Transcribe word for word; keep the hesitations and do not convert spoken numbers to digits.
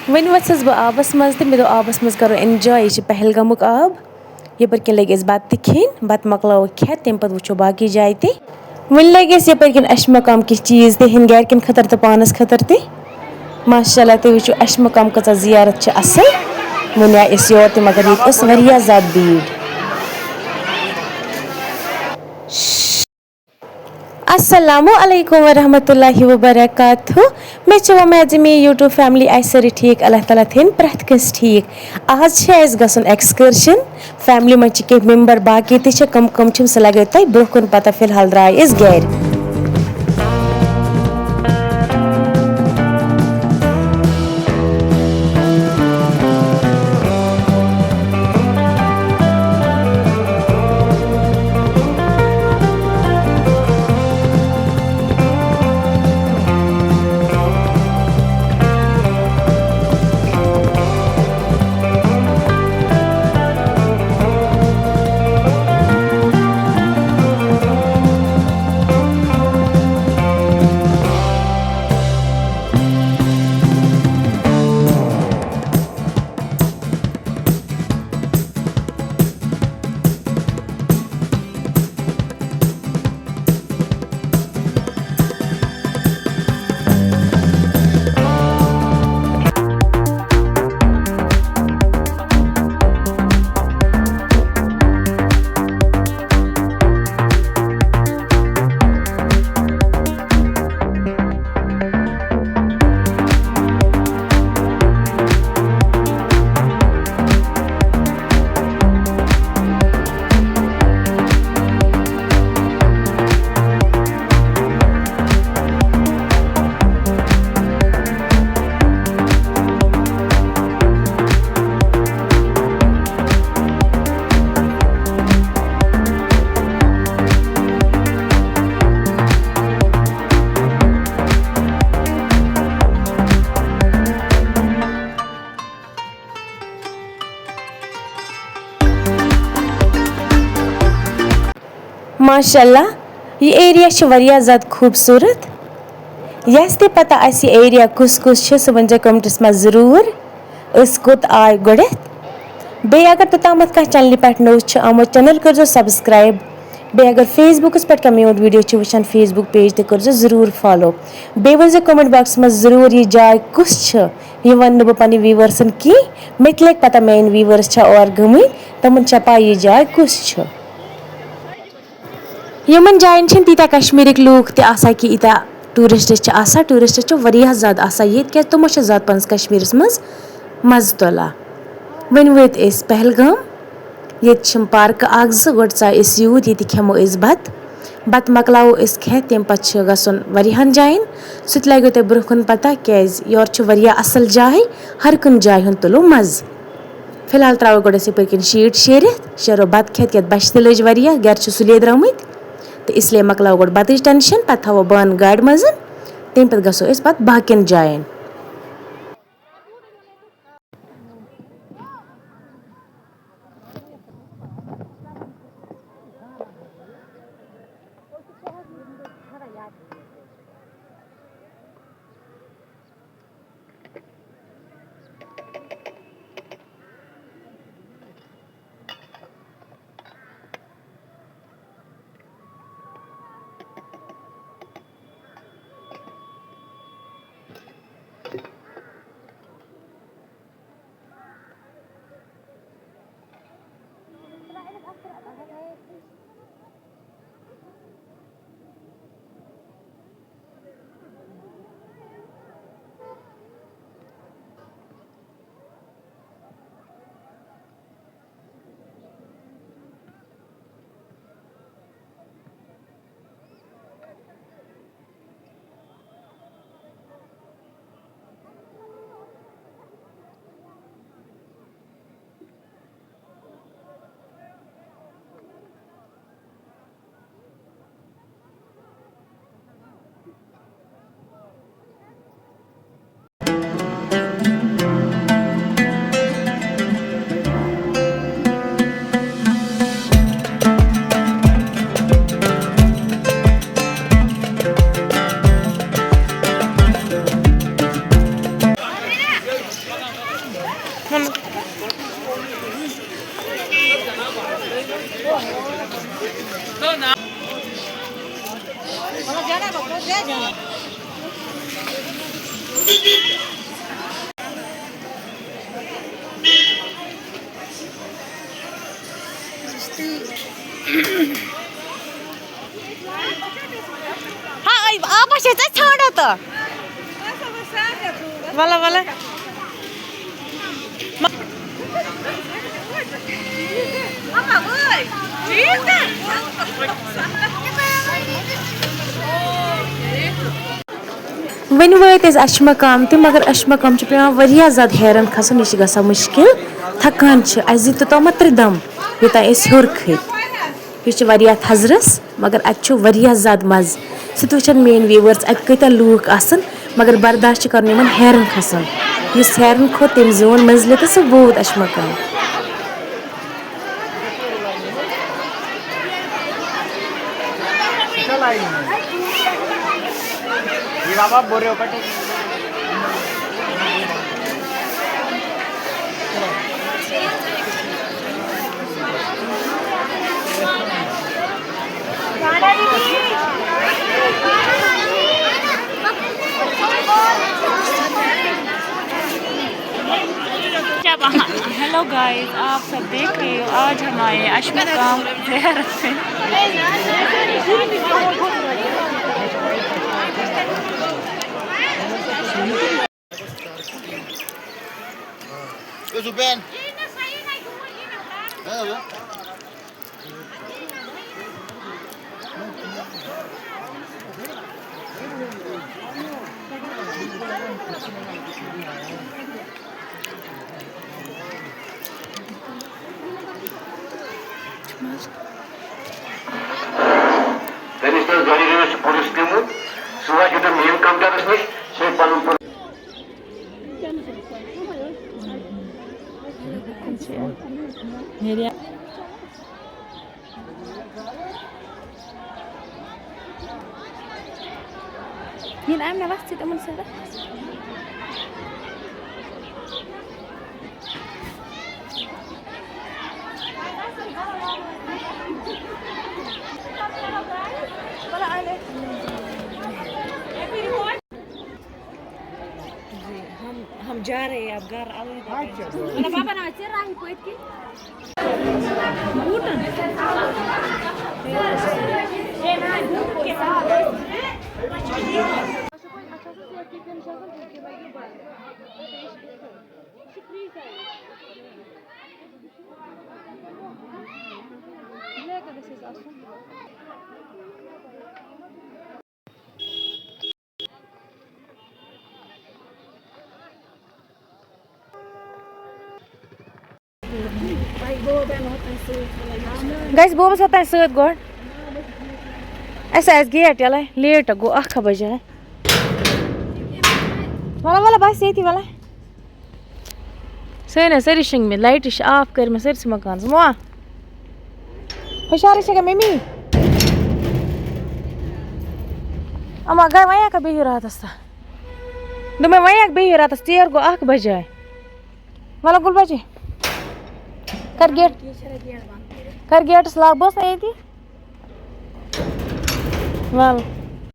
وۄنۍ ؤژھٕس بہٕ آبَس منٛز تہٕ مےٚ دوٚپ، آبَس منٛز کَرو enjoy، یہِ چھِ پہلگامُک آب۔ یَپٲرۍ کِنۍ لٔگۍ أسۍ بَتہٕ تہِ کھیٚنۍ، بَتہٕ مۄکلاوو کھٮ۪تھ، تَمہِ پَتہٕ وٕچھو باقٕے جایہِ تہِ۔ وۄنۍ لٔگۍ أسۍ یَپٲرۍ کِنۍ اَشہِ مقام کینٛہہ چیٖز تہِ ہیٚنۍ گَرِکٮ۪ن خٲطرٕ تہٕ پانَس خٲطرٕ تہِ۔ ماشاء اللہ، تُہۍ وٕچھِو اَشہِ مقام کۭژاہ زیارت چھِ اَصٕل۔ وۄنۍ آے أسۍ یور تہِ، مگر ییٚتہِ ٲس واریاہ زیادٕ بیٖڑ۔ السلام علیکم ورحمۃ اللہ وبرکاتہ۔ مےٚ چھِ وۄمید زِ میٛٲنۍ YouTube family آسہِ سٲرٕے ٹھیٖک۔ اللہ تعالیٰ تھٲیِن پرٛٮ۪تھ کٲنٛسہِ ٹھیٖک۔ آز چھِ اَسہِ گژھُن excursion۔ Family منٛز چھِ کینٛہہ member باقٕے تہِ چھِ، کٕم کٕم چھِم، سُہ لَگٲیِو تۄہہِ برٛونٛہہ کُن پَتہ۔ فی الحال درٛاے أسۍ گَرِ۔ ماشاء اللہ، یہِ area چھُ واریاہ زیادٕ خوٗبصوٗرت۔ یَس تہِ پَتہ آسہِ یہِ area کُس کُس چھُ، سُہ ؤنۍ زیو commentس منٛز ضروٗر۔ أسۍ کوٚت آے گۄڈٮ۪تھ؟ بیٚیہِ اگر توٚتامَتھ کانٛہہ channelہِ پٮ۪ٹھ نوٚو چھُ آمُت، channel کٔرۍزیو subscribe۔ بیٚیہِ اگر Facebookس پٮ۪ٹھ کانٛہہ میون video چھُ وٕچھان، Facebook page تہِ کٔرۍزیو ضروٗر follow۔ بیٚیہِ ؤنۍزیو comment boxس منٛز ضروٗر یہِ جاے کُس چھِ۔ یہِ وَنہٕ نہٕ بہٕ پنٛنٮ۪ن viewersن کینٛہہ، مےٚ تہِ لَگہِ پَتہ میٛٲنۍ viewers چھا اور گٔمٕتۍ، تِمَن چھا پَے یہِ جاے کُس چھِ۔ یِمَن جایَن چھِنہٕ تیٖتیٛاہ کشمیٖرٕکۍ لوٗکھ تہِ آسان کہِ ییٖتیٛاہ tourist چھِ آسان۔ Tourist چھِ واریاہ زیادٕ آسان ییٚتہِ، کیٛازِ تِمو چھِ زیادٕ پَہنَس کشمیٖرَس منٛز مَزٕ تُلان۔ وۄنۍ وٲتۍ أسۍ پہلگام۔ ییٚتہِ چھِ پارکہٕ اَکھ زٕ، گۄڈٕ ژاے أسۍ یوٗرۍ، ییٚتہِ کھٮ۪مو أسۍ بَتہٕ۔ بَتہٕ مۄکلاوو أسۍ کھٮ۪تھ، تَمہِ پَتہٕ چھِ گژھُن واریاہَن جایَن۔ سُہ تہِ لَگیو تۄہہِ برٛونٛہہ کُن پَتہ، کیٛازِ یورٕ چھِ واریاہ اَصٕل جاے، ہر کُنہِ جایہِ ہُنٛد تُلو مَزٕ۔ فی الحال ترٛاوو گۄڈٕ أسۍ یِتھَے کٔنۍ sheet شیٖرِتھ، شیرو بَتہٕ کھٮ۪تھ کھٮ۪تھ، بَچہِ تہِ لٔج واریاہ، گَرِ چھِ سُلے درٛامٕتۍ، تہٕ اِسلیے مۄکلاوو گۄڈٕ بَتٕچ tension، پَتہٕ تھاوو بانہٕ گاڑِ منٛز، تَمہِ پَتہٕ گژھو أسۍ پَتہٕ باقیَن جایَن۔ ہاں، أے آبا چھِ ژےٚ ژھانٛڈان تہٕ۔ وَلہٕ، وَلہٕ۔ وۄنۍ وٲتۍ أسۍ اَشہِ مقام تہِ، مگر اَشہِ مقام چھُ پٮ۪وان واریاہ زیادٕ ہیرَن کھَسُن، یہِ چھُ گژھان مُشکِل، تھَکان چھِ۔ اَسہِ دِتۍ توٚتامَتھ ترٛےٚ دَم، یوٚتام أسۍ ہیوٚر کھٔتۍ۔ یہِ چھِ واریاہ تھزرَس، مگر اَتہِ چھُ واریاہ زیادٕ مَزٕ۔ سُہ تہِ وٕچھَن میٛٲنۍ viewers، اَتہِ کۭتیٛاہ لوٗکھ آسَن، مگر برداش چھِ کَرُن یِمَن ہیرَن کھَسُن۔ یُس ہیرَن کھوٚت، تٔمۍ زیوٗن منزلہِ تہٕ سُہ ووت اَشہِ مقام۔ جب ہیلو گائز، آپ سب دیکھ رہے ہو، آج ہم آئے اشمقام زیارت سے۔ تٔمِس تہِ ٲس گَرِ رٲژ پُلِس نِمُت، سُہ واتہِ یوٚتَن مین کاوُنٹَرَس نِش، سُہ ہیٚکہِ پَنُن پُلِس۔ ییٚلہِ اَمہِ مےٚ وَژھ ژٕ تِمَن سۭتۍ۔ جی، ہم ہم جا رہے ہیں اب گھر، الوداع۔ اچھا۔ مطلب، پاپا نا چیرا ہی کوئی کی۔ گژھِ بوبَس اوٚتام سۭتۍ گۄڈٕ۔ اَسہِ آسہِ گیٹ یَلَے، لیٹ گوٚو، اَکھ بَجے۔ وَلہٕ، وَلہٕ، بَس ییٚتی، وَلہٕ۔ سٲنۍ حظ سٲری شۄنٛگمٕتۍ، لایٹہٕ چھِ آف کٔرمٕژ سٲرسٕے مکانَس۔ مو، ہُشارٕے چھےٚ گٔے مٔمی؟ اما گٔے وۄنۍ ہٮ۪کھا بِہِو راتَس تہٕ؟ دوٚپمَے وۄنۍ ہٮ۪کھ بِہِو راتَس، ژیر گوٚو، اَکھ بَجے۔ وَلہٕ گُل بَچی، کَر گیٹ، کَر گیٹَس لاک، بہٕ اوسَے ییٚتی۔ وَلہٕ۔